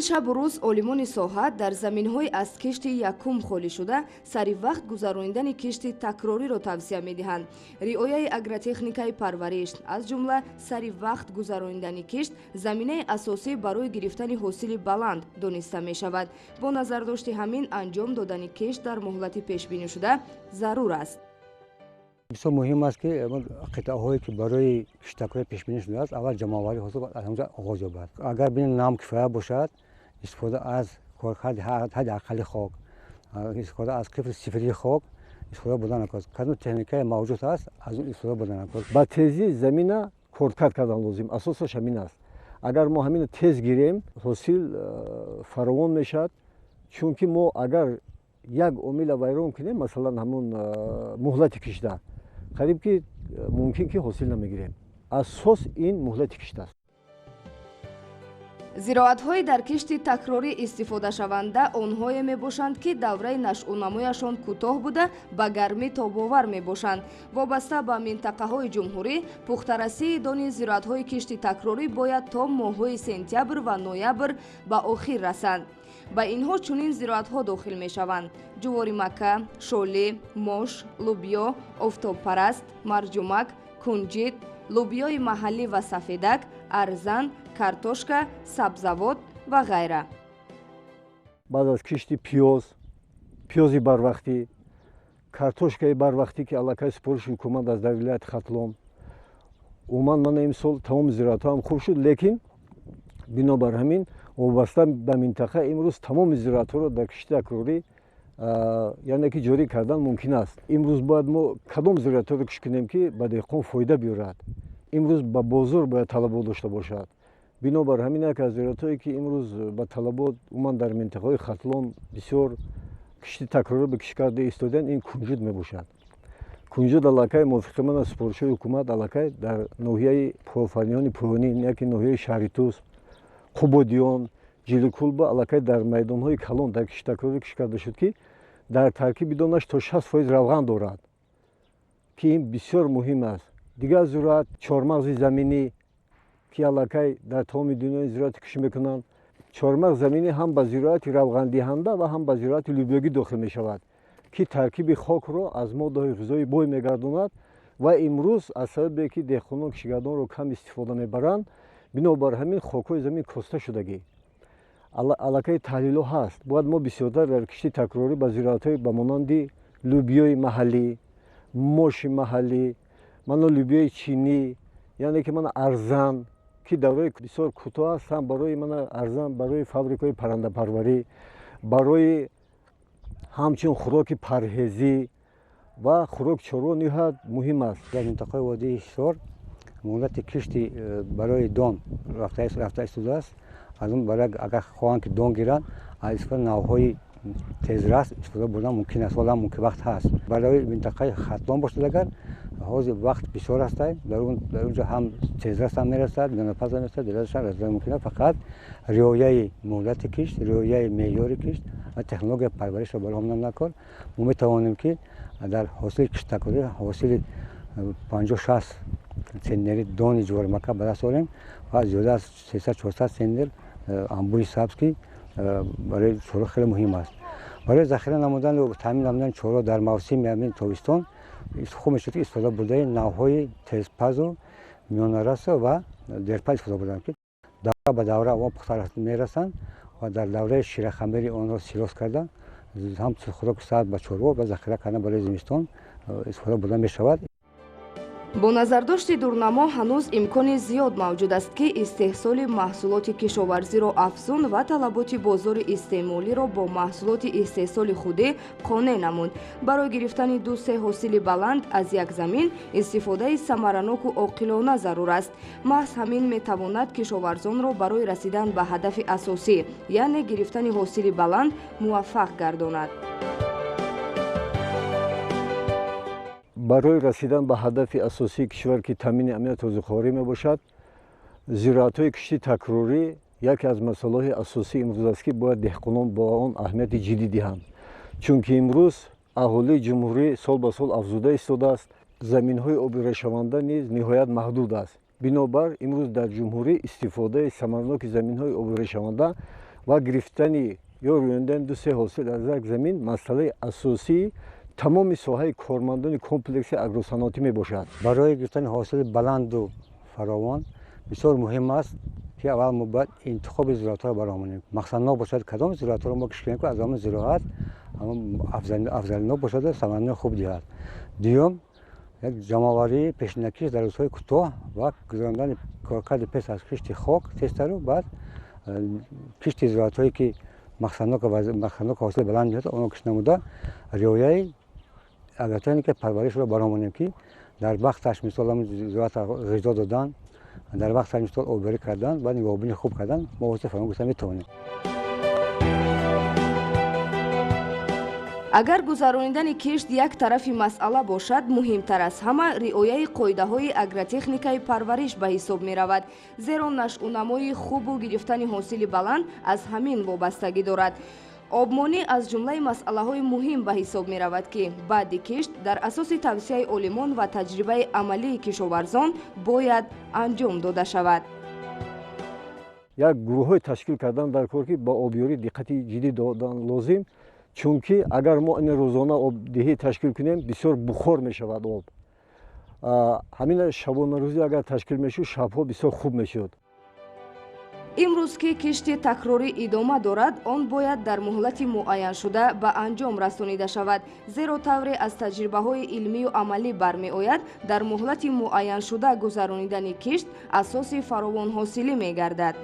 Шабу рӯз олимони соҳа дар заминҳои аз кишти якум холӣ шуда сари вақт гузаронидани кишти такрориро тавсия медиҳанд. Риояи агротехникаи парвариш, аз ҷумла сари вақт гузаронидани кишт, заминаи асосӣ барои гирифтани ҳосили баланд дониста мешавад. Бо назардошти ҳамин, анҷом додани кишт дар муҳлати пешбинишуда зарур аст. Бисёр муҳим аст, ки қитъаҳое, ки барои киштакорӣ пешбинӣ шудааст, аввал ҷамъоварии ҳосил аз ҳамҷо оғоз ёбад. Агар бинем, нам кифоя бошад, истифода аз коркарди ҳадди аққали хок, истифода аз қифри сифрии хок истифода бурдан накор. Кадом техникае мавҷуд аст, аз он истифода бурдан накор. Ба тезӣ замина коркард кардан лозим, асосаш ҳамин аст. Агар мо ҳамина тез гирем, ҳосил фаровон мешавад, чунки мо агар як омила вайрон кунем, масалан ҳамун муҳлати кишта, қариб ки мумкин ки ҳосил намегирем. Асос ин муҳлати кишт аст. Зироатҳои дар кишти такрорӣ истифодашаванда онҳое мебошанд, ки давраи нашъунамояшон кӯтоҳ буда, ба гармӣ тобовар мебошанд. Вобаста ба минтақаҳои ҷумҳурӣ, пухтарасии дони зироатҳои кишти такрорӣ бояд то моҳҳои сентябр ва ноябр ба охир расанд. Ба инҳо чунин зироатҳо дохил мешаванд: ҷуворимакка, шолӣ, мош, лубиё, офтобпараст, марҷумак, кунҷит, лубиёи маҳаллӣ ва сафедак, арзан, картошка, сабзавот ва ғайра. Баъд аз кишти пиёз, пиёзи барвақтӣ, картошкаи барвақтӣ, ки аллакай супориши ҳукумат аст дар вилояти Хатлон. Умуман, мана имсол тамоми зироатҳо ҳам хуб шуд, лекин бинобар ҳамин вобаста ба минтақа имрӯз тамоми зироатҳоро дар кишти такрорӣ, яъне ки ҷорӣ кардан мумкин аст. Имрӯз бояд мо кадом зироатҳоро кишт кунем, ки ба деҳқон фоида биёрад, имрӯз ба бозор бояд талабот дошта бошад. Бинобар ҳамин, яке аз зироатҳое, ки имрӯз ба талабот, умуман дар минтақаҳои Хатлон бисёр кишти такрорӣ ба кишт карда истодаанд, ин кунҷуд мебошад. Кунҷуд аллакай мувофиқи мана супоришҳои ҳукумат аллакай дар ноҳияи Пофаниёни поёнӣ, яке ноҳияи Шаҳритӯс, Қубодиён, Ҷиликулба аллакай дар майдонҳои калон дар кишти такрорӣ кишт карда шуд, ки дар таркиби донаш то 60% равған дорад, ки ин бисёр муҳим аст. Дигар зироат чормағзи заминӣ, ки аллакай дар тамоми дунёи зироати кишт мекунанд. Чормағз заминӣ ҳам ба зироати равғандиҳанда ва ҳам ба зироати лӯбиёгӣ дохил мешавад, ки таркиби хокро аз моддаҳои ғизоӣ бой мегардонад. Ва имрӯз аз сабабе ки деҳқонон кишгардонро кам истифода мебаранд, бинобар ҳамин хокҳои замин коста шудагӣ. Аллакай таҳлилҳо ҳаст, бояд мо бисёртар дар кишти такрорӣ ба зироатҳои ба монанди лӯбиёи маҳаллӣ, моши маҳаллӣ, мана лӯбиёи чинӣ, яъне ки мана арзан, ки давраи бисёр кӯтоҳ аст, ҳам барои мана арзан, барои фабрикаҳои паррандапарварӣ, барои ҳамчун хӯроки парҳезӣ ва хӯроки чорво ниҳоят муҳим аст. Дар минтақаи водии Ҳисор муҳлати кишти барои дон рафта истодааст. Аз он барои агар хоҳанд, ки дон гиранд, аз истифода навъҳои тезрас истифода бурдан мумкин аст. Ҳоло мумкин вақт ҳаст. Барои минтақаи Хатлон бошад, агар ҳозир вақт бисёр ҳастай, дар он ҷо ҳам тезрас ҳам мерасад, миёнапаз ҳам мерасад, дилашам расидан мумкин аст. Фақат риояи муҳлати кишт, риояи меъёри кишт ва технологияи парваришро барои ҳам накор, мо метавонем, ки дар ҳосили кишти такрорӣ ҳосили 50-60 центнери дони ҷуворимакка ба даст орем ва зиёда аз 300-400 центнер анбӯҳи сабз, ки барои чорво хеле муҳим аст. Барои захира намудан ва таъмин намудани чорво дар мавсими ҳамин тобистон хуб мешуд, ки истифода бурдаи навъҳои тезпазу, миёнарасу ва дерпаз истифода бурданд, ки давра ба давра он пухта мерасанд ва дар давраи ширахамири онро силос карда, ҳам хӯроки сабз ба чорво ва захира кардан барои зимистон истифода бурда мешавад. Бо назардошти дурнамо, ҳанӯз имкони зиёд мавҷуд аст, ки истеҳсоли маҳсулоти кишоварзиро афзун ва талаботи бозори истеъмолиро бо маҳсулоти истеҳсоли худӣ қонеъ намуд. Барои гирифтани ду-се ҳосили баланд аз як замин истифодаи самараноку оқилона зарур аст. Маҳз ҳамин метавонад кишоварзонро барои расидан ба ҳадафи асосӣ, яъне гирифтани ҳосили баланд, муваффақ гардонад. Барои расидан ба ҳадафи асосии кишвар, ки таъмини амнияти озуқаворӣ мебошад, зироатҳои кишти такрорӣ яке аз масъалаҳои асосии имрӯз аст, ки бояд деҳқонон ба он аҳамияти ҷиддӣ диҳанд, чунки имрӯз аҳолии ҷумҳурӣ сол ба сол афзуда истодааст, заминҳои обирешаванда низ ниҳоят маҳдуд аст. Бинобар имрӯз дар ҷумҳурӣ истифодаи самараноки заминҳои обирешаванда Ва гирифтани ё рӯёндани ду се ҳосил аз як замин масъалаи асосии тамоми соҳаи кормандони комплекси агросаноатӣ мебошад. Барои гирифтани ҳосили баланду фаровон бисёр муҳим аст, ки аввал мо бояд интихоби зироатҳоро баромонем. Мақсаднок бошад, кадом зироатҳоро мо кишт кунем, ки аз ҳамон зироат афзалинок бошаду самараноки хуб диҳад. Дуюм, як ҷамъоварии пешинакиш дар рӯзҳои кӯтоҳ ва гузарондани коркарди пеш аз кишти хок тезтару баъд кишти зироатҳое, ки мақсаднок ҳосили баланд меёбад, онро кишт намуда, риояи агротехникаи парваришро баромонем, ки дар вақташ, мисол, зироат ғизо додан, дар вақташ, мисол, обёрӣ кардан ва нигаҳбонии хуб кардан, мо ҳосили фаровон гирифта метавонем. Агар гузаронидани кишт як тарафи масъала бошад, муҳимтар аз ҳама риояи қоидаҳои агротехникаи парвариш ба ҳисоб меравад, зеро нашъунамои хубу гирифтани ҳосили баланд аз ҳамин вобастагӣ дорад. Обмонӣ аз ҷумлаи масъалаҳои муҳим ба ҳисоб меравад, ки баъди кишт дар асоси тавсияи олимон ва таҷрибаи амалии кишоварзон бояд анҷом дода шавад. Як гурӯҳҳое ташкил кардан дар кор, ки ба обёрӣ диққати ҷиддӣ додан лозим, чунки агар мо ин рӯзона обдиҳӣ ташкил кунем, бисёр бухор мешавад об. Ҳамин шабонарӯзӣ агар ташкил мешуд, шабҳо бисёр хуб мешуд. Имрӯз ки кишти такрорӣ идома дорад, он бояд дар муҳлати муайяншуда ба анҷом расонида шавад, зеро тавре аз таҷрибаҳои илмию амалӣ бармеояд, дар муҳлати муайяншуда гузаронидани кишт асоси фаровонҳосилӣ мегардад.